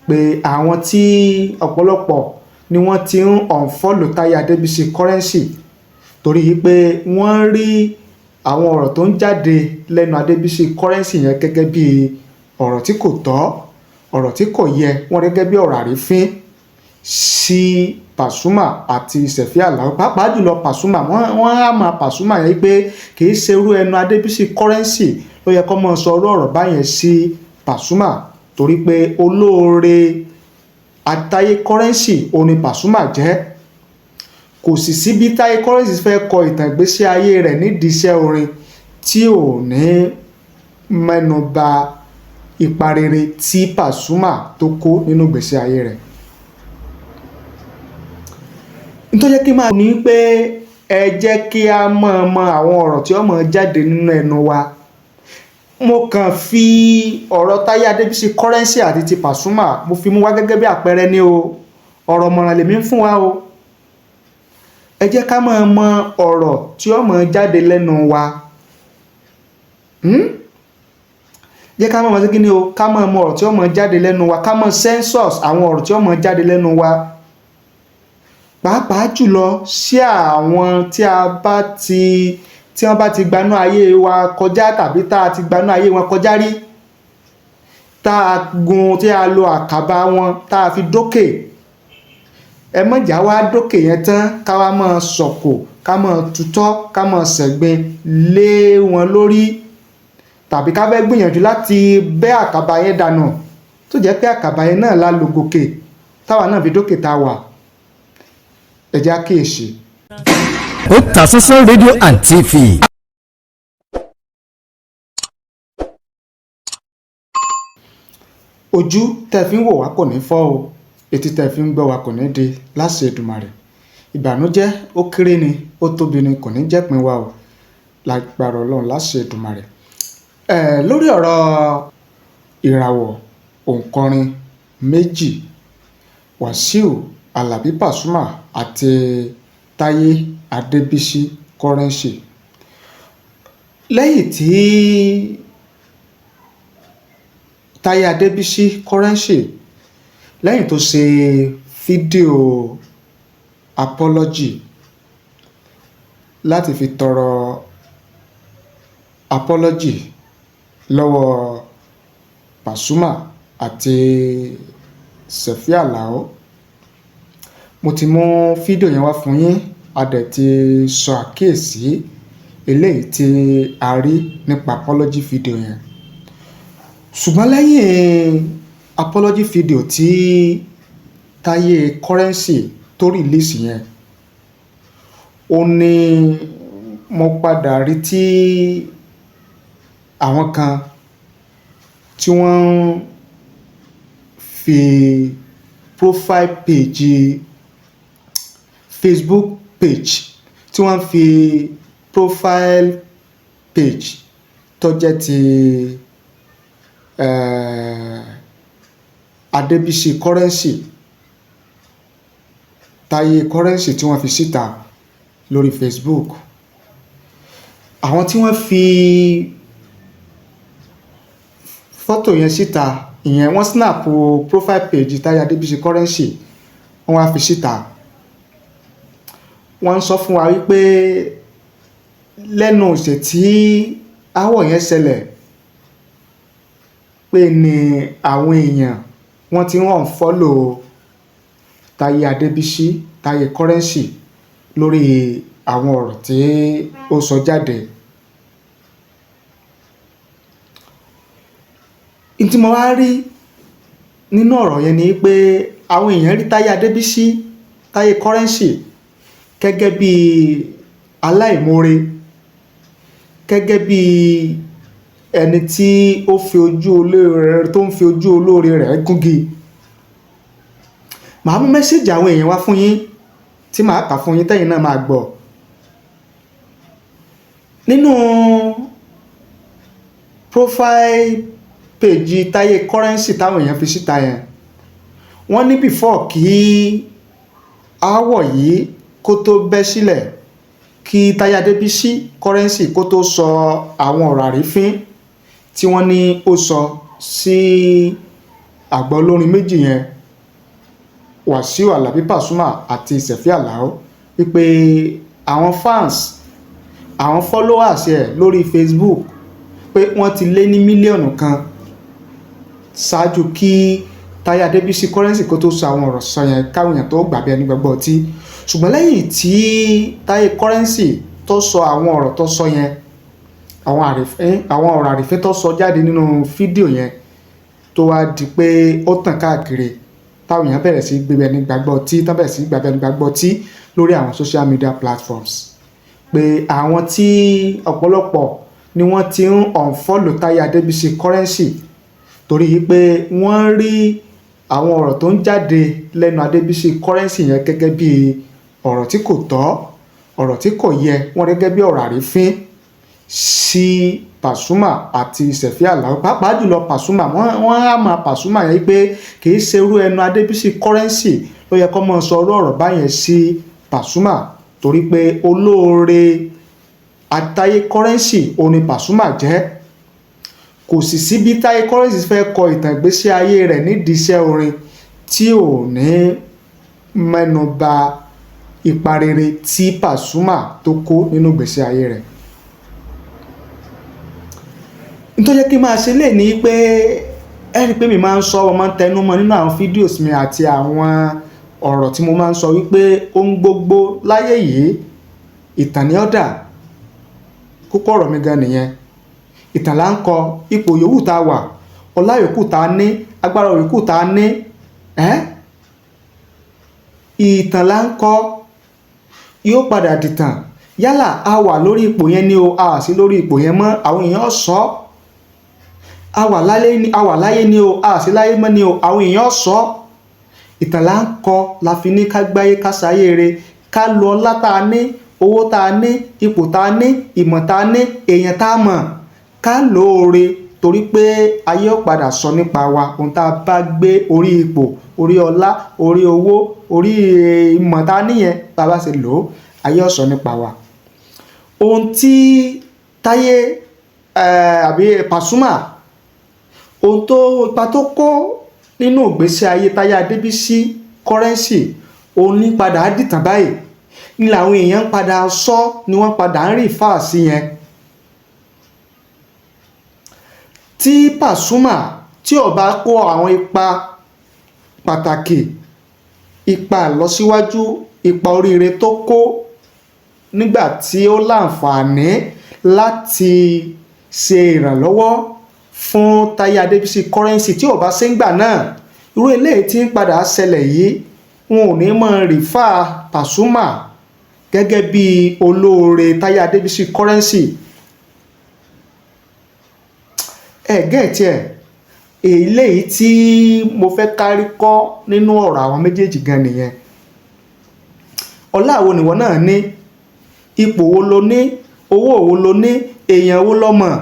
Pé àwọn tí ọ̀pọ̀lọpọ̀ ni wọ́n ti ń unfollow Táyé Adébísí Currency torí pé wọ́n rí àwọn ọ̀rọ̀ tó ń jáde lẹ́nu Adébísí Currency yẹn gẹ́gẹ́ bí ọ̀rọ̀ tí kò tọ́, ọ̀rọ̀ tí kò yẹ, wọ́n rí gẹ́gẹ́ bí ọ̀rọ̀ àrífín sí Pasuma àti Sefi Alao, pàápàá jùlọ Pasuma. Wọ́n á máa Pasuma yẹn pé kì í ṣe irú ẹnu Adébísí Currency ló yẹ kó máa sọ irú ọ̀rọ̀ báyẹn sí Pasuma, torí pé olóore Táyé Currency òun ni Pasuma jẹ́. Kò sì sí bí Táyé Currency fẹ́ kọ ìtàn ìgbésí ayé rẹ̀ nídìí iṣẹ́ orin tí ò ní mẹ́nu bà ipa rere tí Pasuma tó kó nínú ìgbésí ayé rẹ̀. Nítorí jẹ́ kí n máa ní pé ẹ jẹ́ kí a mọ̀ mọ àwọn ọ̀rọ̀ tí ó máa jáde nínú ẹnu wa. Mo kàn fi ọ̀rọ̀ Táyé Adébísí Currency àti ti Pasuma, mo fi mú wá gẹ́gẹ́ bí àpẹẹrẹ ní o. Ọ̀rọ̀ mọ̀ràn lèmi ń fún wa o. Ẹ jẹ́ ká máa mọ ọ̀rọ̀ tí ó máa jáde lẹ́nu wa. Jẹ́ ká máa mọ sí kí ni o, ká máa mọ ọ̀rọ̀ tí ó máa jáde lẹ́nu wa, ká máa census àwọn ọ̀rọ̀ tí ó máa jáde lẹ́nu wa, pàápàá jùlọ sí àwọn tí a bá ti tí wọ́n bá ti gbanú ayé wa kọjá tàbí tá a ti gbanú ayé wọn kọjá rí, tá a gun, tí a lo àkàbà wọn tá a fi dókè. Ẹ má jà wá dókè yẹn tán ká wá máa sọ̀kò, ká máa tutọ́, ká máa ṣẹ̀gbin lé wọn lórí, tàbí ká fẹ́ gbìyànjú láti bẹ́ àkàbà yẹn dànù, tó jẹ́ pé àkàbà yẹn náà la lò gòkè táwa náà fi dókè tá a wà. Ẹ jẹ́ á kíyèsí. Otasansan Radio and TV. Ojú tẹ́ fi ń wò wá kò ní fọ́ o, etí tẹ́ fi ń gbọ́ wa kò ní di láṣẹ Èdùmàrè. Ìbànújẹ́, ó kéré ni, ó tóbi ni, kò ní jẹ́pin wa o, lágbára Ọlọ́run, láṣẹ Èdùmàrè. Lórí ọ̀rọ̀ ìràwọ̀ òǹkọrin méjì, Wàsíù Alábí Pasuma àti Táyé Adébísí Currency, lẹ́yìn tí Táyé Adébísí Currency, lẹ́yìn tó ṣe fídíò apology láti fi tọrọ apology lọ́wọ́ Pasuma àti Sefi Alao, mo ti mú fídíò yẹn wá fún yín. A dẹ̀ ti sọ àkíyèsí eléyìí tí a rí nípa apology video yẹn. Ṣùgbọ́n lẹ́yìn apology video tí Táyé Currency tó release yẹn, ó ní mo padà rí tí àwọn kan tí wọ́n ń fi profile page, Facebook page, tí wọ́n fi profile page tó jẹ́ ti Adébísí Currency, Táyé Currency, tí wọ́n fi síta lórí Facebook. Àwọn tí wọ́n fi fọ́tò yẹn síta, ìyẹn wọ́n snap profile page Táyé Adébísí Currency, wọ́n wá fi síta. Wọ́n ń sọ fún wa wípé lẹ́nu ọ̀sẹ̀ tí aáwọ̀ yẹn ṣẹlẹ̀ pé ní àwọn èèyàn wọ́n ti ń unfollow Táyé Adébísí, Táyé Currency, lórí àwọn ọ̀rọ̀ tí ó sọ jáde. N tí mo wá rí nínú ọ̀rọ̀ yẹn ni pé àwọn èèyàn rí Táyé Adébísí, Táyé Currency, gẹ́gẹ́ bí aláìmoore, gẹ́gẹ́ bí ẹni tí ó fi ojú olóore, tó ń fi ojú olóore rẹ̀ gúngi. Màá mú message àwọn èèyàn wá fún yín tí màá kà fún yín, tẹ́yin náà máa gbọ́. Nínú profile page Táyé Currency táwọn èèyàn fi síta yẹn, wọ́n ní before kí aáwọ̀ yìí kó tó bẹ́ sílẹ̀, kí Táyé Adébísí Currency kó tó sọ àwọn ọ̀rọ̀ àrífín tí wọ́n ní ó sọ sí Àgbà olórin méjì yẹn, Wàsíù Àlàbí Pasuma àti Sefi Alao, wípé àwọn fans, àwọn followers ẹ̀ lórí Facebook, pé wọ́n ti lé ní 1 mílíọ̀nù ṣáájú kí Táyé Adébísí Currency kó tó sọ àwọn ọ̀rọ̀ sọ yẹn, káwọn èèyàn tó gbà bí ẹni gbàgbọ́ ọtí. Ṣùgbọ́n lẹ́yìn tí Táyé Currency tó sọ àwọn ọ̀rọ̀ tó sọ yẹn, àwọn àrífín, àwọn ọ̀rọ̀ àrífín tó sọ jáde nínú fídíò yẹn, tó wá di pé ó tàn káàkiri, táwọn èèyàn bẹ̀rẹ̀ sí gbé ẹni gbàgbọ́ ọtí, tán bẹ̀rẹ̀ sí gbàgbé ẹni gbàgbọ́ ọtí lórí àwọn social media platforms, pé àwọn tí ọ̀pọ̀lọpọ̀ ni wọ́n ti ń unfollow Táyé Adébísí Currency, torí pé wọ́n rí àwọn ọ̀rọ̀ tó ń jáde lẹ́nu Adébísí Currency yẹn gẹ́gẹ́ bí ọ̀rọ̀ tí kò tọ́, ọ̀rọ̀ tí kò yẹ, wọ́n gẹ́gẹ́ bí ọ̀rọ̀ àrífín sí Pasuma àti Sefi Alao, pàápàá jùlọ Pasuma. Wọ́n á máa Pasuma yẹn pé kì í ṣerú ẹnu Adébísí Currency ló yẹ kó máa sọ ọ̀rọ̀ ọ̀rọ̀ báyẹn sí Pasuma, torí pé olóore Táyé Currency òun ni Pasuma jẹ́. Kò sì sí bí Táyé Currency fẹ́ kọ ìtàn ìgbésí ayé rẹ̀ nídìí iṣẹ́ orin tí ò ní mẹ́nu bà ipa rere tí Pasuma tó kó nínú ìgbésí ayé rẹ̀. Nítorí jẹ́ kí n máa ṣe lè ní pé ẹ rí i pé mi máa ń sọ, mo máa ń tẹnu mọ́ nínú àwọn videos mi àti àwọn ọ̀rọ̀ tí mo máa ń sọ wípé ohun gbogbo láyé yìí, ìtàn ni ó dà. Kókó ọ̀rọ̀ mi gan nìyẹn. Ìtàn là ń kọ. Ipò yòówù tá a wà, ọlá yòókù tá a ní, agbára yòókù tá a ní, ẹ́ ìtàn là ń kọ, yóò padà dìtàn. Yálà a wà lórí ipò yẹn ni o, a sí lórí ipò yẹn mọ́, àwọn èèyàn sọ. A wà láyé ni, a wà láyé ni o, a sí láyé mọ́ ni o, àwọn èèyàn sọ. Ìtàn là ń kọ. La fi ní ká gbáyé, ká sáyé re, ká lo ọlá tá a ní, owó tá a ní, ipò tá a ní, ìmọ̀ tá a ní, èèyàn tá a mọ̀, ká lóore, torí pé ayé ó padà sọ nípa wa. Ohun tá a bá gbé orí ipò, orí ọlá, orí owó, orí ìmọ̀ tá a níyẹn, tá a bá ṣe lò ó, ayé ó sọ nípa wa. Ohun tí Táyé àbí Pasuma, ohun tó ipa tó kó nínú ìgbésí ayé Táyé Adébísí Currency, òun ní padà dìtàn báyìí ní làwọn èèyàn ń padà sọ, ni wọ́n padà ń refer sí yẹn. Tí Pasuma tí ó bá kó àwọn ipa pàtàkì, ipa ìlọsíwájú, ipa oríire tó kó nígbà tí ó láǹfààní láti ṣe ìrànlọ́wọ́ fún Táyé Adébísí Currency, tí ò bá ṣe ń gbà náà, irú eléyìí tí ń padà ṣẹlẹ̀ yìí, wọn ò ní máa refer Pasuma gẹ́gẹ́ bí olóore Táyé Adébísí Currency. Ẹ get ẹ̀? Eléyìí tí mo fẹ́ kárí kọ́ nínú ọ̀rọ̀ àwọn méjèèjì gan nìyẹn. Ọlá wo nìwọ náà ní? Ipò wo lo ní? Owó wo lo ní? Èèyàn wo lo mọ̀?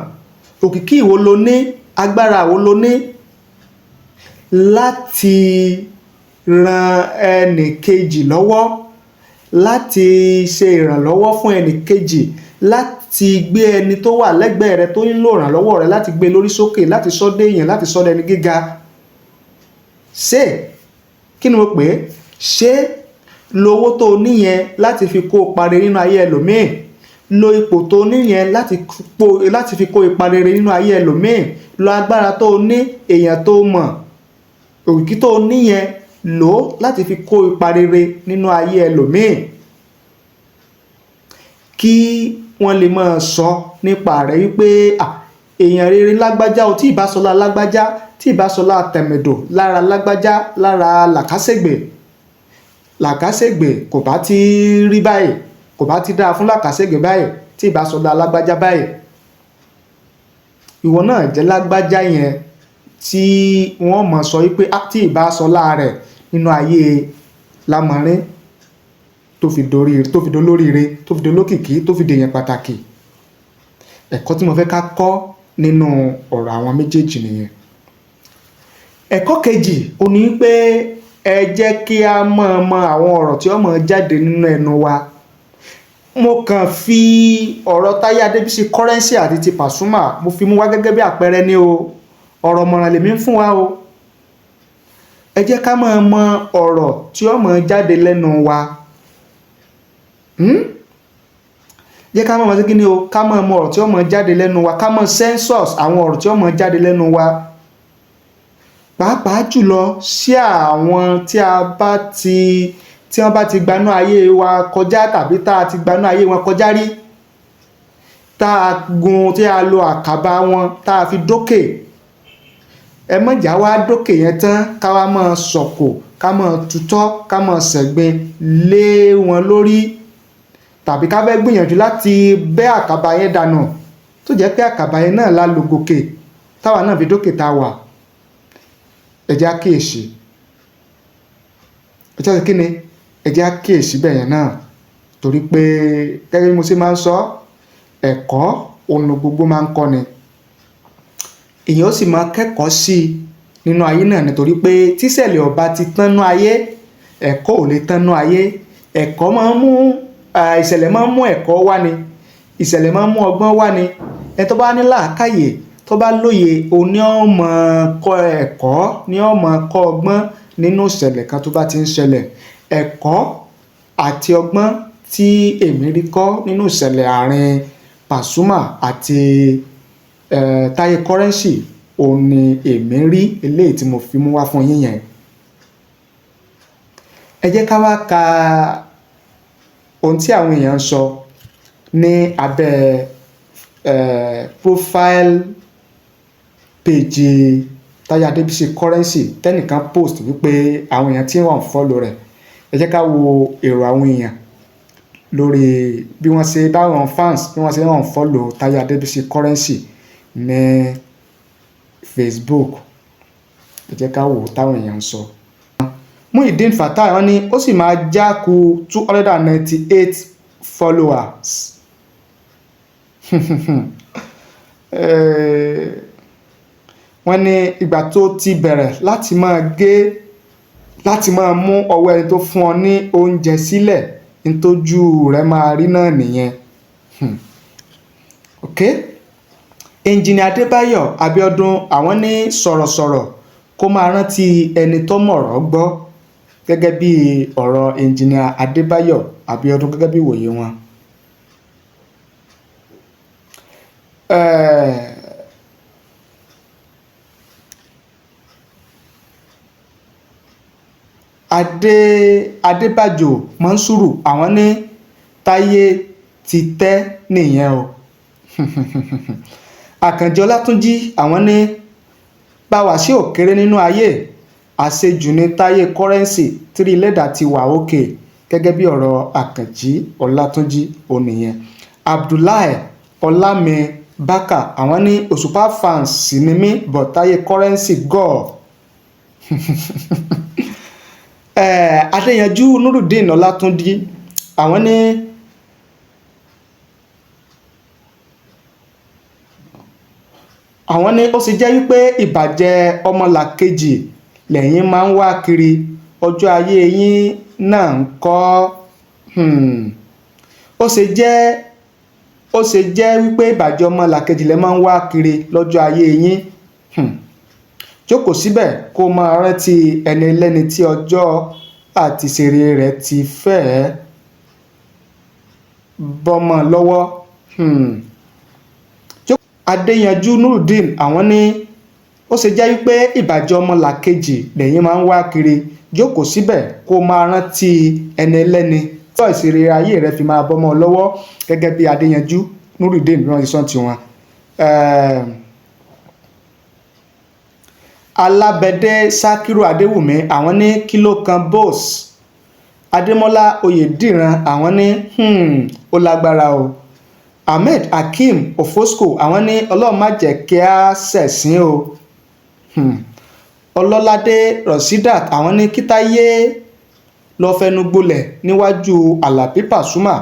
Òkìkí wo lo ní? Agbára wo lo ní láti ran ẹnì kejì lọ́wọ́, láti ṣe ìrànlọ́wọ́ fún ẹnì kejì, láti gbé ẹni tó wà lẹ́gbẹ̀ẹ́ rẹ tó nílò ìrànlọ́wọ́ rẹ, láti gbé lórí sókè, láti sọ dé èèyàn, láti sọ dẹni gíga? Ṣé kí ni mo pè é? Ṣé lo owó tó níyẹn láti fi kó ipa rere nínú ayé ẹlòmíì? Lo ipò tó níyẹn láti fi kó ipa rere nínú ayé ẹlòmíì. Lo agbára tó ní, èèyàn tó mọ̀, òkìkí tó níyẹn, lò ó láti fi kó ipa rere nínú ayé ẹlòmíì, kí wọ́n lè máa sọ nípa rẹ̀ wípé, à, èèyàn rere lágbájá o, tí ìbásọlá lágbájá, tí ìbásọlá tẹ̀mẹ̀dò lára lágbájá, lára làkàṣègbè, làkàṣègbè kò bá ti rí báyìí, kò bá ti dáa fún làkàṣègbè báyìí, tí ìbásọlá lágbájá báyìí. Ìwọ náà jẹ́ lágbájá yẹn tí wọ́n mọ̀ sọ wípé tí ìbásọlá rẹ̀ nínú ayé lámọrin tó fi dorí, tó fi dolóríire, tó fi dolókìkí, tó fi dèèyàn pàtàkì. Ẹ̀kọ́ tí mo fẹ́ ká kọ́ nínú ọ̀rọ̀ àwọn méjèèjì nìyẹn. Ẹ̀kọ́ kejì ó ní pé ẹ jẹ́ kí a mọ̀ mọ̀ àwọn ọ̀rọ̀ tí ó mọ̀ jáde nínú ẹnu wa. Mo kàn fi ọ̀rọ̀ Táyé Adébísí Currency àti ti Pasuma, mo fi mú wá gẹ́gẹ́ bí àpẹẹrẹ ní o. Ọ̀rọ̀ mọ̀ràn lèmi ń fún wa o. Ẹ jẹ́ ká máa mọ ọ̀rọ̀ tí ó máa jáde lẹ́nu wa. Jẹ́ ká máa mọ sí kí ni o, ká máa mọ ọ̀rọ̀ tí ó máa jáde lẹ́nu wa, ká máa censor àwọn ọ̀rọ̀ tí ó máa jáde lẹ́nu wa, pàápàá jùlọ sí àwọn tí a bá ti tí wọ́n bá ti gbanú ayé wa kọjá tàbí tá a ti gbanú ayé wọn kọjá rí, tá a gun, tí a lo àkàbà wọn tá a fi dókè. Ẹ má jà wá dókè yẹn tán, ká wá máa sọ̀kò, ká máa tutọ́, ká máa ṣẹ̀gbin lé wọn lórí, tàbí ká fẹ́ gbìyànjú láti bẹ́ àkàbà yẹn dànù, tó jẹ́ pé àkàbà yẹn náà la lò gòkè táwa náà fi dókè tá a wà. Ẹ jẹ́ á kíyèsí. Ẹ jẹ́ kí ni, ẹ jẹ́ á kíyèsí bẹ́ẹ̀ yẹn náà, torí pé gẹ́gẹ́ bí mo ṣe máa ń sọ, ẹ̀kọ́ òun gbogbo máa ń kọ́ni, èèyàn ó sì máa kẹ́kọ̀ọ́ sí i nínú ayé náà, nítorí pé tíṣẹ̀lẹ̀ ọba ti tán nú ayé, ẹ̀kọ́ ò lè tán nú ayé. Ẹ̀kọ́ máa ń mú ìṣẹ̀lẹ̀, máa ń mú ẹ̀kọ́ wá ni, ìṣẹ̀lẹ̀ máa ń mú ọgbọ́n wá ni. Ẹni tó bá ní làákàyè, tó bá lóye, òun ni ó máa kọ́ ẹ̀kọ́, ni ó máa kọ́ ọgbọ́n nínú ìṣẹ̀lẹ̀ kan tó bá ti ń ṣẹlẹ̀. Ẹ̀kọ́ àti ọgbọ́n tí èmi rí kọ́ nínú ìṣẹ̀lẹ̀ àárín Pasuma àti Taye Currency, òun ni èmi rí eléyìí tí mo fi mú wá fún yín yẹn. Ẹ jẹ́ ká wá ka ohun tí àwọn èèyàn ń sọ ní abẹ́ profile page Táyé Adébísí Currency tẹ́nìkan post wípé àwọn èèyàn tí wọ́n ń follow rẹ̀. Ẹ jẹ́ ká wo èrò àwọn èèyàn lórí bí wọ́n ṣe báwọn fans bí wọ́n ṣe ń follow Táyé Adébísí Currency ní Facebook. Ẹ jẹ́ ká wò ó táwọn èèyàn ń sọ. Muhyiddin Fatai, wọ́n ní ó sì máa já ku 298 followers. Wọ́n ní ìgbà tó ti bẹ̀rẹ̀ láti máa gé, láti máa mú ọwọ́ ẹni tó fún ọ ní oúnjẹ sílẹ̀, ntójú rẹ̀ máa rí náà nìyẹn. Ok, Engineer Adébáyọ̀ Abíọ́dún, àwọn ní sọ̀rọ̀sọ̀rọ̀ kó máa rántí ẹni tó mọ̀rọ̀ gbọ́, gẹ́gẹ́ bí ọ̀rọ̀ Engineer Adébáyọ̀ Abíọ́dún, gẹ́gẹ́ bí ìwòye wọn. Adé Adébàjò Mọ́nsúrù, àwọn ní Táyé ti tẹ́ nìyẹn o. Àkànjì Ọlátúnjì, àwọn ní báwa sí òkèrè nínú ayé, àṣejù ní Táyé Currency, tírí lẹ́dà ti wà òkè, gẹ́gẹ́ bí ọ̀rọ̀ Àkànjì Ọlátúnjì ò nìyẹn. Abdullahi Ọlámi Bákà, àwọn ní Òṣùpá fans sì ni mí, but Táyé Currency gọ̀. Adéyanjú Nurudeen Ọlátúnjì, àwọn ní ó sì jẹ́ wípé ìbàjẹ́ ọmọlàkejì lẹ́yìn máa ń wá kiri, ọjọ́ ayé yín náà ń kọ́. Ó ṣe jẹ́ wípé ìbàjẹ́ ọmọlàkejì lẹ́ máa ń wá kiri lọ́jọ́ ayé yín. Jókòó síbẹ̀ kó máa rántí ẹni ẹlẹ́ni tí ọjọ́ àti ṣeré rẹ̀ ti fẹ́ẹ́ bọ́mọ lọ́wọ́. Adéyanjú Nurudeen, àwọn ní ó ṣe jẹ́ wípé ìbàjẹ́ ọmọlàkejì lẹ́yìn máa ń wá kiri, jókòó síbẹ̀ kó máa rántí ẹni ẹlẹ́ni tí ọjọ́ ìṣeré ayé rẹ̀ fi máa bọ́mọ lọ́wọ́, gẹ́gẹ́ bí Adéyanjú Nurudeen bí wọ́n ti sọ tiwọn. Alábẹ́dẹ́ Sakiru Adéwùmí, àwọn ní kí ló kan Bose. Adémọ́lá Oyèdìran, àwọn ní ó lágbára o. Ahmed Hakeem Ofosco, àwọn ní Ọlọ́run má jẹ́ kí a ṣẹ̀sín o. Ọlọ́ládé Rasheedat, àwọn ní kí Táyé lọ́ọ́ fẹnu gbolẹ̀ níwájú Alábí Pasuma,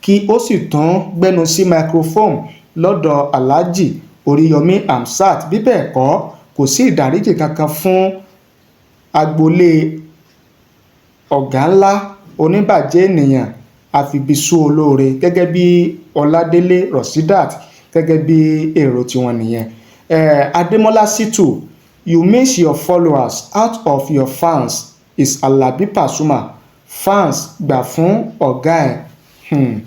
kí ó sì tún gbẹnu sí microphone lọ́dọ̀ Alhaji Oríyọmí Hamzat, bí bẹ́ẹ̀ kọ́, kò sí ìdáríjì kankan fún agboolé ọ̀gá ńlá oníbàjẹ́ ènìyàn àfibisú olóore, gẹ́gẹ́ bí Ọládélé Rasheedat, gẹ́gẹ́ bí èrò tiwọn nìyẹn. Adémọ́lá Shittu, You miss your followers out of your fans is Alabi Pasuma fans. Gbà fún ọ̀gá ẹ̀.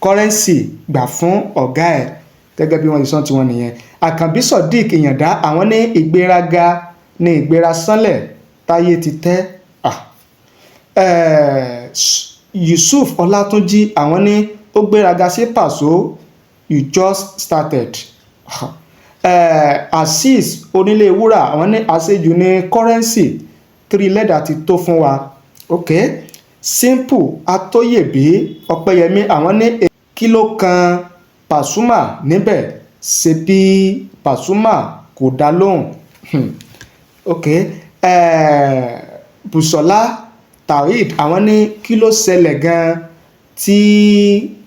Currency, gbà fún ọ̀gá ẹ̀, gẹ́gẹ́ bí wọ́n ti sọ tiwọn nìyẹn. Àkànbí Sodiq Ìyàndá, àwọn ní ìgbéraga ní ìgbéra sánlẹ̀, táyé ti tẹ́. Ah. Yusuf Ọlátúnjí, àwọn ní ó gbéraga sí Paso, you just started. Azeez Onílé Wúrà, àwọn ní àṣejù ní Currency, three lẹ́dà ti tó fún wa. Ok. Simple Atóyèbí Ọpẹ́yẹmí, àwọn ní kí ló kan Pasuma níbẹ̀, ṣe bí Pasuma kò dá lóhùn. Ok. Bùsọ́lá Tawhid, àwọn ní kí ló ṣẹlẹ̀ gan-an tí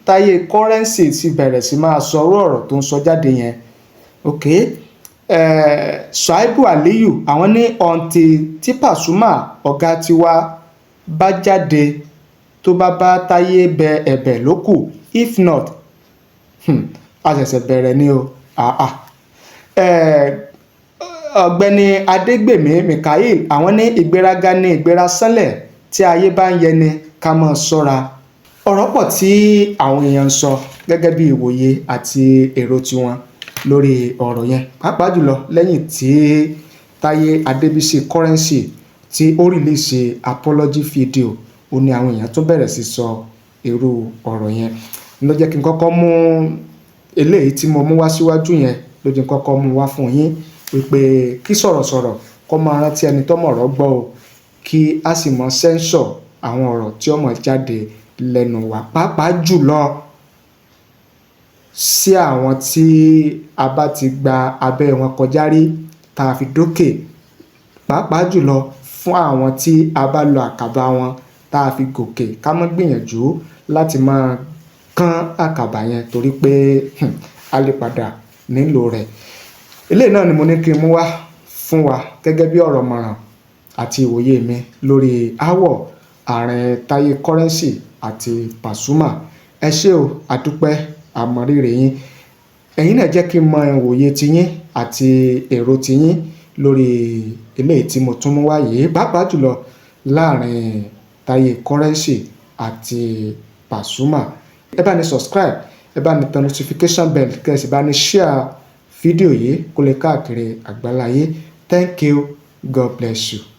Táyé Currency ti bẹ̀rẹ̀ sí máa sọ̀rọ̀, ọ̀rọ̀ tó ń sọ jáde yẹn? Ok. Ṣuaibu Aliyu, àwọn ní until tí Pasuma ọ̀gá tiwa bá jáde, tó bá bá Táyé bẹ ẹ̀bẹ̀ ló kù, if not, a ṣẹ̀ṣẹ̀ bẹ̀rẹ̀ ni o. Ah, ah. Ọ̀gbẹ́ni Adégbèmí Mikael, àwọn ní ìgbéraga ní ìgbéra sánlẹ̀, tí ayé bá ń yẹni, ká máa ṣọ́ra. Ọ̀rọ̀ pọ̀ tí àwọn èèyàn ń sọ gẹ́gẹ́ bí ìwòye àti èrò tiwọn lórí ọ̀rọ̀ yẹn, pàápàá jùlọ lẹ́yìn tí Táyé Adébísí Currency tí ó release apology video, ó ní àwọn èèyàn tún bẹ̀rẹ̀ sí sọ irú ọ̀rọ̀ yẹn. Ló jẹ́ kí n kọ́kọ́ mú eléyìí tí mo mú wá síwájú yẹn, ló jẹ́ n kọ́kọ́ mú wá fún yín wípé kí sọ̀rọ̀sọ̀rọ̀ kó máa rántí ẹni tó mọ̀rọ̀ gbọ́ o, kí a sì mọ censor àwọn ọ̀rọ̀ tí ó mọ̀ jáde lẹ́nu wa, pàápàá jùlọ sí àwọn tí a bá ti gba abẹ́ wọn kọjá rí tá a fi dókè, pàápàá jùlọ fún àwọn tí a bá lo àkàbà wọn tá a fi gòkè, ká má gbìyànjú láti máa kán àkàbà yẹn, torí pé a lè padà nílò rẹ̀. Eléyìí náà ni mo ní kí n mú wá fún wa gẹ́gẹ́ bí ọ̀rọ̀ mọ̀ràn àti ìwòye mi lórí aáwọ̀ àárín Táyé Currency àti Pasuma. Ẹ ṣé o, àdúpẹ́, àmọ̀rírì yín. Ẹ̀yin náà jẹ́ kí n mọ ìwòye tiyín àti èrò tiyín lórí eléyìí tí mo tún mú wá yìí, pàápàá jùlọ láàrin Táyé Currency àti Pasuma. Ẹ bá ní subscribe, ẹ bá ní tan notification bell, kẹ́ ẹ sì bá ní share fídíò yìí kó lè káàkiri àgbáláyé. Thank you, God bless you.